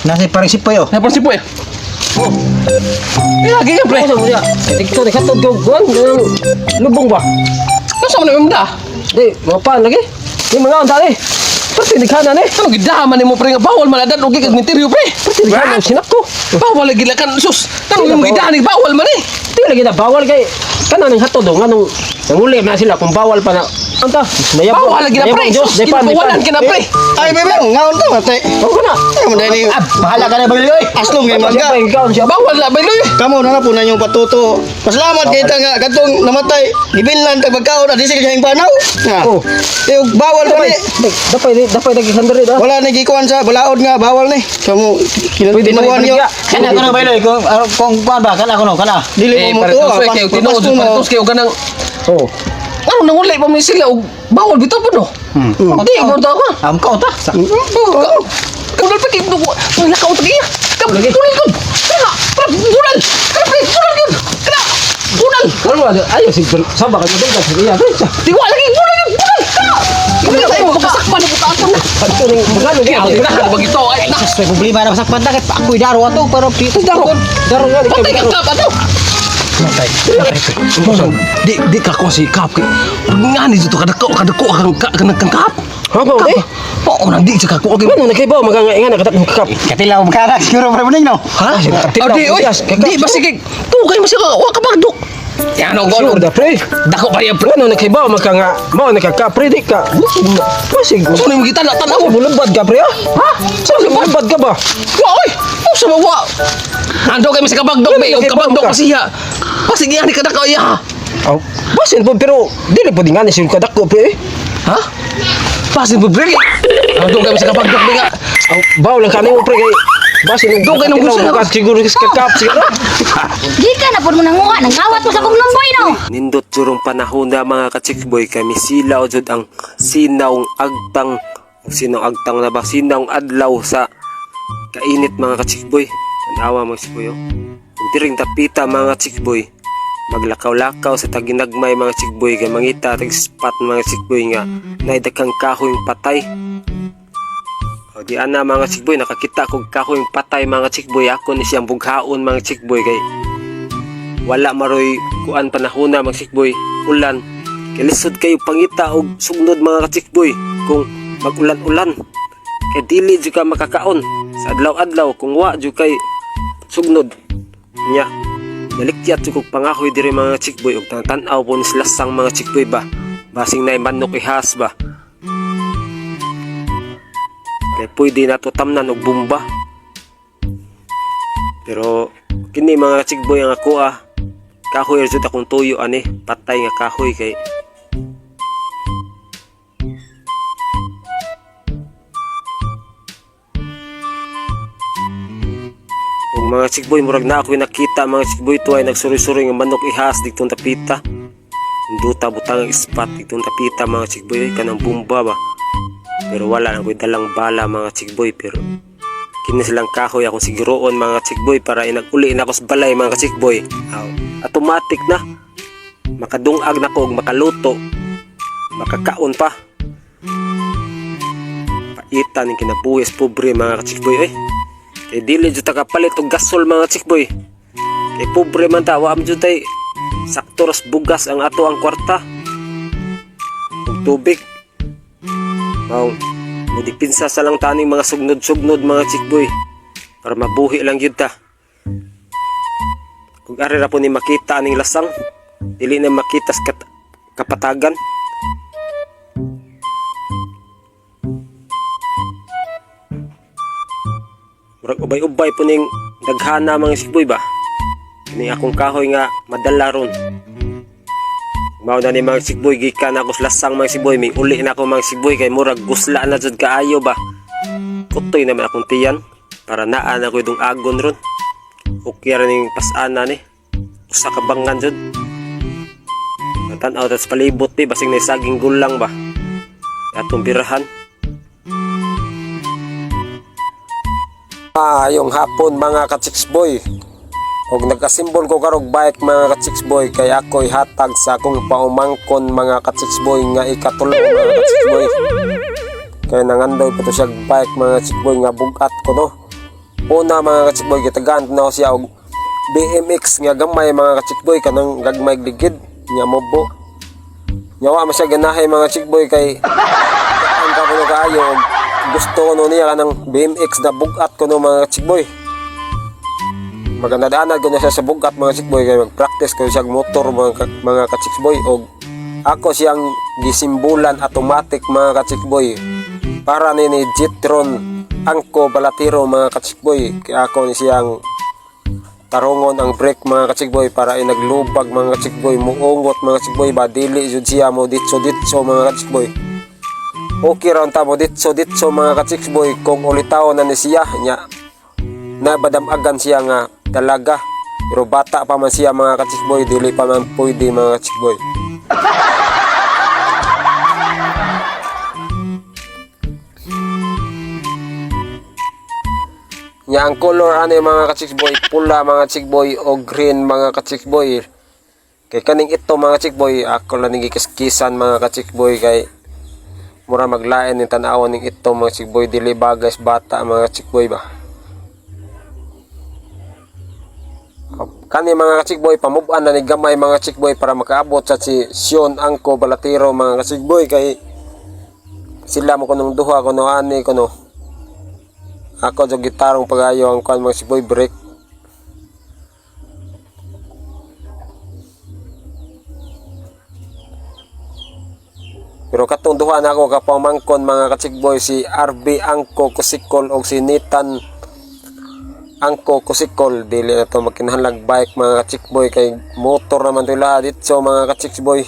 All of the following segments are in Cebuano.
Nasa parang sipoy oh. Napon si Poy. Oh. Eh, lagi ka, pre. Ano mo niya? Dito ni katod ko kuan lubong ba? Nasa man yung da? Di, mga pan lagi. Di mga unta ni. Perti ni kana ni. Ano gidaman nimo pre nga bawal man adan og kag minteryo pre. Perti ni kana sinap ko. Bawal lagi lakan sus. Tanong yung gidahan ni bawal man eh. Di lagi na bawal kay kana ning hatod oh nganong nanguli na sila kung bawal pa na. Unta, nayabong. Bawal lagi na pre. Diyos, Sus, depan, ginabawalan depan. ka na pre. Ay, bebe, ngaon ta mate. Oh, kana. Ay, mo dai Ah, bahala ka na bagay oy. Aslong kay mangga. Siya pa, siya. Bawal na bay loy. Kamo na na po na inyong patuto. Pasalamat kay ta nga katong namatay. Gibilnan tag pagkaon at disig sa panaw. Na. Oh. Eh, bawal pa ni. Dapay, dapay dapay 100 ah. Wala ni gikuan sa balaod nga bawal ni. Kamo Pwede pa kinuha niyo. ibaligya. Kana kono bayloy kung kung kuan ba kana kono kana. Dili Eh, mo mo pare to. tos kay tinuod pare tos kay og kanang Oh. ano nanguli pa man sila og bawal bitaw po no. Di ko ta ko. Am ka ta. Kunal pa kay lakaw ta iya. Kunal ko. Kana, kunal. Kana pre, kunal yun. Kana. Kunal. Ano ba? Ayo sig saba ka mo sa iya. Tiwa lagi kunal yun. Kunal. Kana. Kunal tayo makasakpan na buta na. Ato ning magkano di Kaya na bagito ay na. Sus, may problema na sa panda kay ako'y daro ato pero dito Daro. Daro nga di Patay ka kap ato. Di di ka ko si kap kay. Pag nga ni dito kadako kadako kang kang kang kap. Ha ba eh? Oo nang di sa kako kay. Ano nakaibaw maganga nga nakatak kap. Katilaw magkana siguro pre muning no. Ha? Katilaw, Oh, di oy. yes, kakap. Di ba sige. Tugay mo siya wa ka bagdok. Yan og Sure da pre. Dako pa niya pre. Ano nakaibaw maganga mao nakaka pre di ka. Basig. Ano yung kita na tanaw? Ano bulubad ka pre ah? Ha? Sa bulubad ka ba? Wa oy. Oh sa wa. Ando kay sa kabagdok be, og kabagdok pa siya. Pasig iya ni kadako iya. Oh, basin po pero dili po di nga ni siguro kadako pre. eh. Ha? Pasin po pre. Ando kay sa kabagdok be nga. Oh, baw lang kanimo pre kay basin Doon kay nung gusto na. ka siguro sa kap siguro. Gikan na pud mo nanguha, nangawat mo sa kong lumboy no. Nindot jurong panahon na mga kachikboy kay misila jud ang sinawng agtang sinawng agtang na ba sinawng adlaw sa kainit mga kachikboy. Tanawa mga chikboy oh. Ug diring dapita mga chikboy maglakaw-lakaw sa taginagmay mga chikboy kay mangita tag spot mga chikboy nga naidakang kahoy patay. O di ana mga chikboy nakakita kog kahoy patay mga chikboy ako ni siyang bughaon mga chikboy kay wala maroy kuan panahona mga chikboy ulan kay lisod kayo pangita og sugnod mga kachikboy kung magulan-ulan kay dili jud ka makakaon sa adlaw-adlaw kung wa jud kay sugnod nya nalikyat jud kog pangahoy diri mga chikboy og tan-aw po ni sila sang mga chikboy ba basing naay manok ihas ba kay pwede na to tamnan og bomba pero kini mga chikboy ang ako ah. Kahoy ra jud akong tuyo ani, patay nga kahoy kay Ug mga chikboy murag na ako'y nakita mga chikboy tuay nagsuroy-suroy nga manok ihas digtong tapita. Duta butang ang ispat digtong tapita mga chikboy oy, kanang bomba ba. Pero wala na ko'y dalang bala mga chikboy pero kini silang kahoy akong siguroon mga chikboy para inaguli na ako sa balay mga chikboy. Aw, automatic na. Makadungag na ko og makaluto. Makakaon pa. Paitan ning kinabuhi sa pobre mga chikboy oy. Kay dili jud ta kapalit og gasol mga chikboy. Kay pobre man ta wa man jud tay sakto ras bugas ang ato ang kwarta. Ug tubig. Mao mudipinsa sa lang taning mga sugnod-sugnod mga chikboy para mabuhi lang gyud ta. Kung ari ra po ni makita aning lasang, dili na makita sa kapatagan. Murag ubay-ubay po ning daghana mga chikboy ba. Kini akong kahoy nga madala ron. Mao na ni mga sikboy gikan ako sa lasang mga sikboy may uli na ako mga sikboy kay murag gusla na jud kaayo ba. Kutoy naman akong tiyan para naa na ko idong agon ron. Okay ra ning pasana ni. Usa ka bangan jud. Tan-aw tas palibot di basig na saging gulang ba. Atong birahan. Maayong hapon mga ka-chicks boy. Og nagkasimbol ko karog bike mga ka-chicks boy kay ako'y hatag sa akong paumangkon mga ka-chicks boy nga ikatulo mga ka-chicks boy. Kay nangandoy pa to siya og bike mga ka-chicks boy nga bugat ko no. Una mga ka-chicks boy, gitagaan na ko siya og BMX nga gamay mga ka-chicks boy, kanang gagmay ligid nga mobo. Nyawa man siya ganahay mga chick boy kay ang ka kuno kaayo og gusto ko no niya kanang BMX na bugat ko no mga chick boy. Maganda-daanan ko na siya sa bugat mga chick boy kay mag-practice ko siya og motor mga ka-chick boy og ako siyang gisimbulan automatic mga ka-chick boy para ni Jitron Angko Balatiro mga ka-chick boy, kay ako ni siyang tarungon ang brake mga ka-chick boy para inaglubag mga ka-chick boy, muungot mga ka-chick boy ba, dili jud siya mo ditso ditso mga ka-chick boy. Okay ra unta mo ditso ditso mga ka-chick boy kung ulitaw na ni siya nya nabadamagan siya nga dalaga, pero bata pa man siya mga ka-chick boy, dili pa man pwede mga ka-chick boy. Nya ang color ani mga ka-chick boy, pula mga chick boy o green mga ka-chick boy. Kay kaning ito mga chick boy, ako lang ning gikiskisan mga ka-chick boy kay mura maglain ning tan-awon ning ito mga chick boy, dili bagay sa bata mga chick boy ba. Kani mga ka-chick boy, pamuban na ni gamay mga chick boy para makaabot sa si Sion Angko Balatiro mga ka-chick boy kay sila mo kunong duha kuno ani kuno. Ako jud gitarong pagayo ang kuan mga chick boy break. Pero katong duha na ako kapamangkon mga ka-chick boy, si RB Angko Kusikol o si Nathan Angko Kusikol, dili na to magkinahanglag bike mga ka-chick boy kay motor naman to lahat dito mga ka-chick boy.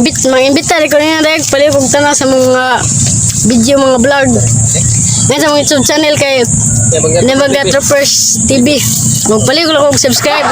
Imbit mga imbitar ko niya dahil paliw kog tanaw sa mga video, mga vlog. Ngayon sa mga YouTube channel kay Nebaga Troopers TV. Magpaliw ko lang kog subscribe.